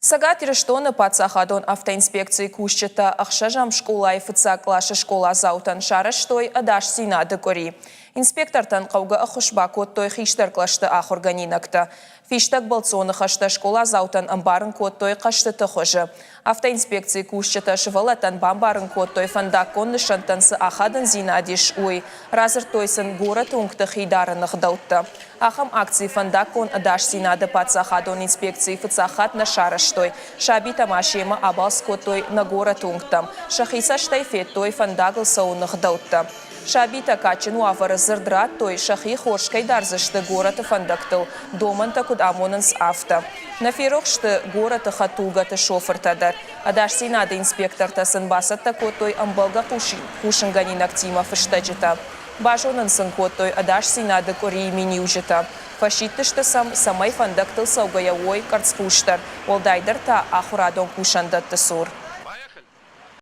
Цӕгат Ирыстоны паддзахадон автоинспекцийы кусджытӕ ӕхсӕзӕм скъолайы фыццаг къласы скъоладзаутӕн сарӕзтой ӕдасдзинады къуыри. Инспектортӕн хъӕугӕ ӕххуыс бакодтой хистӕр кълӕсты ахуыргӕнинӕгтӕ. Фистӕг бӕлццоны хӕстӕ скъоладзаутӕн ӕмбарын кодтой хъӕзтыты хуызы. Автоинспекцийы кусджытӕ сывӕллӕттӕн бамбарын кодтой, фӕндаггон нысӕнттӕн цы ахадындзинад ис, уый. Радзырдтой сын горӕты уынгты хи дарыны гъдӕуттӕ. Ахӕм акци фӕндаггон ӕдасдзинады паддзахадон инспекцийы фыццаг хатт нӕ сарӕзтой. Сабитӕ ма семӕ абалц кодтой нӕ горӕты уынгтӕм. Сӕхи цӕстӕй федтой фӕндагыл цӕуыны гъдӕуттӕ. Сабитӕ кадджын уавӕры дзырд радтой, сӕхи хорз кӕй дардзысты горӕты фӕндӕгтыл, домӕнтӕ куыд амонынц, афтӕ. Нӕ ферох сты горӕты хӕдтулгӕты шофыртӕ дӕр. Ӕдасдзинады инспектортӕ сын бацӕттӕ кодтой ӕмбӕлгӕ хъусынгӕнинӕгтимӕ фыстӕджытӕ. Базонын сын кодтой ӕдасдзинады къуырийы миниуджытӕ. Фӕсидтысты сӕм, цӕмӕй фӕндӕгтыл цӕугӕйӕ уой къӕрцхъусдӕр, уӕлдайдӕр та ахуырадон кусӕндӕтты цур.